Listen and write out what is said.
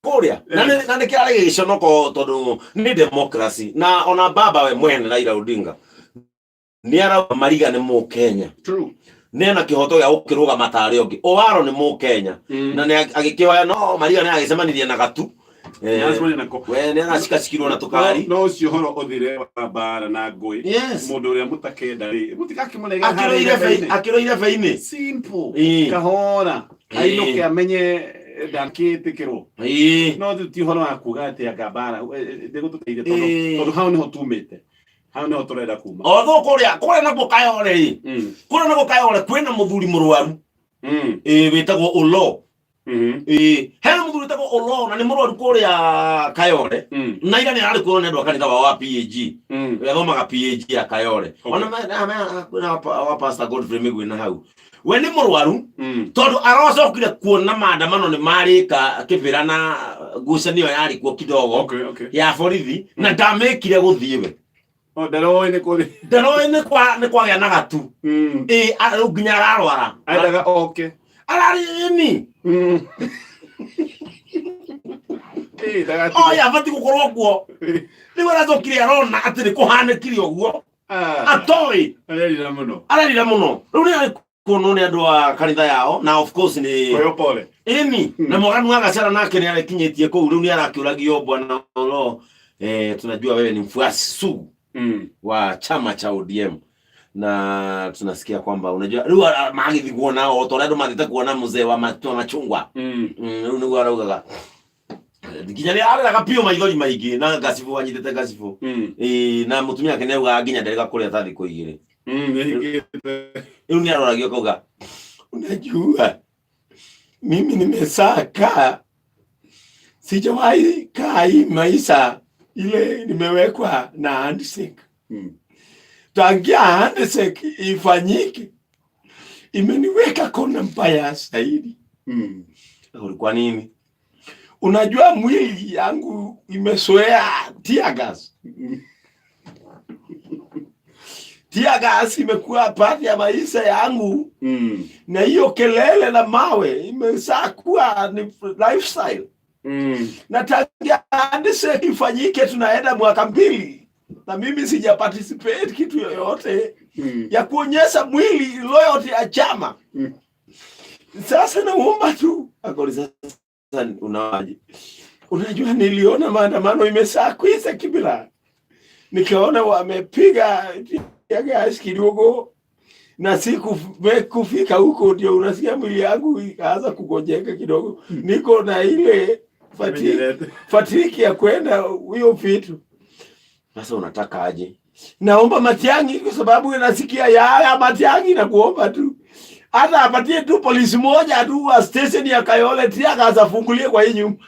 Kũrĩa na nĩ kĩrarĩ gĩconoko tondũ nĩ democracy, na ona baba we mwene Raila Odinga nĩ arauga Mariga nĩ Mũkenya. True. Nĩ ena kĩhoto gĩa gũkĩrũgama tarĩ ũngĩ. Owaro nĩ Mũkenya. Na nĩ agĩkĩhoya, no Mariga nĩ agĩcemanirie na gatu. Nĩacemania nako. We nĩ aracikacikirwo na tũkari. No ũcio ũhoro ũthire wa mbara na ngũĩ. Mũndũ ũrĩa mũtakenda rĩ, mũtigakĩmũnengere harĩa Akĩroire ithaka-inĩ. Akĩroire beinĩ. Simple. Kahora. Ainũke amenye ndakĩtĩkĩrwo. No rĩu ti ũhoro wa kuga atĩ anga mbara ndĩgũtũteithia tondũ tondũ hau nĩho tumĩte. Hau nĩho tũrenda kuma. Although kũrĩa nakuo Kayole rĩ, kũrĩa nakuo Kayole kwĩna mũthuri mũrwaru wĩtagwo Ũlo. Hena mũthuri wĩtagwo Ũlo na nĩ mũrwaru kũrĩa Kayole. Na ira nĩ ararĩ kuo nĩ andũ a kanitha wao wa PAG. Ũrĩa athomaga PAG ya Kayole. Ona kwĩna wa Pastor Godfrey Mĩgwi na hau. We nĩ mũrwaru tondũ aracokire kuona maandamano nĩ marĩka Kĩbĩra na ngucanio yarĩ kuo kidogo ya borithi na ndamĩkire gũthiĩ we. Oh, ndaroĩ nĩ kũrĩ. Ndaroĩ nĩ kwagĩa na gatu. Rĩu nginya ararwara. Endaga oke. Ararĩ ni. Ndagatige. Oya abati gũkorwo kuo. Rĩu aracokire arona atĩ nĩ kũhanĩkire ũguo. Atoĩ. Arerira mũno. Arerira mũno. Rĩu nĩ arĩ kuonwo nĩ andũ a kanitha yao na of course nĩ Koyo pole. Ĩni, na Mwaganu wa Gacara nake nĩ arekinyĩtie kũu. Rĩu nĩ arakĩũragio, bwana Olo, tunajua wewe ni mfuasi sugu wa chama cha ODM na tunasikia kwamba unajua rĩu magĩthiĩ kuona o ta ũrĩa andũ mathiĩte kuona mzee wa machungwa. Rĩu nĩguo araugaga nginya nĩ areraga biũ, maithori maingĩ na ngacibũ anyitĩte ngacibũ. Ĩĩ, na mũtumia wake nĩ augaga nginya nderega kũrĩa ta thikũ 2. Nĩhingĩte. Rĩu nĩ aroragio akauga, unajua mimi nimesaka sijawahi kaa hii maisha ile nimewekwa na handshake. Tangia handshake ifanyike imeniweka kona mbaya zaidi. Kwa nini? Unajua mwili yangu imezoea tear gas. Tear gas imekuwa part ya maisha yangu na hiyo kelele na mawe imesaa kuwa ni lifestyle. Na tangia handshake ifanyike tunaenda mwaka 2 na mimi sija participate kitu yoyote ya kuonyesha mwili loyalty ya chama. Sasa naomba tu. Akauliza, sasa unawaje? Unajua niliona maandamano imesaa kuisa Kibra, nikaona wamepiga tear gas kidogo na siku kufika huko ndio unasikia mwili yangu ikaanza kugonjeka kidogo. Niko na ile fatigue, Imenyerete. Fatigue ya kwenda hiyo vitu. Sasa unataka aje? Naomba Matiang'i kwa sababu nasikia ya Matiang'i na kuomba tu hata apatie tu polisi moja tu wa station ya Kayole tear gas afungulie kwa hii nyumba.